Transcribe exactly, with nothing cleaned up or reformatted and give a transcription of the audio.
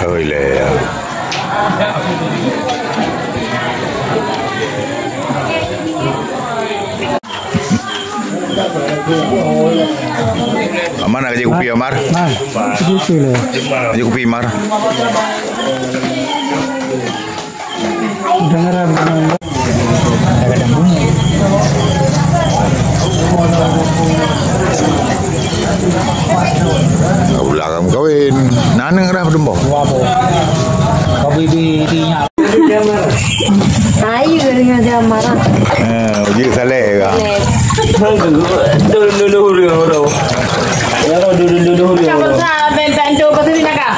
Oi, lé. Amar nak kajak kupi, Amar? Nah, begitu lah. Kajak kupi, Amar. Dengar apa? Ulah kamu kawin. Nana dah bertemu. Kau bibi dinya. Ayu dengan dia marah. Eh, uji saleh ke? Dulu dulu dulu. Ya, dulu dulu dulu. Kamu tak bentar tu pasti nak kah?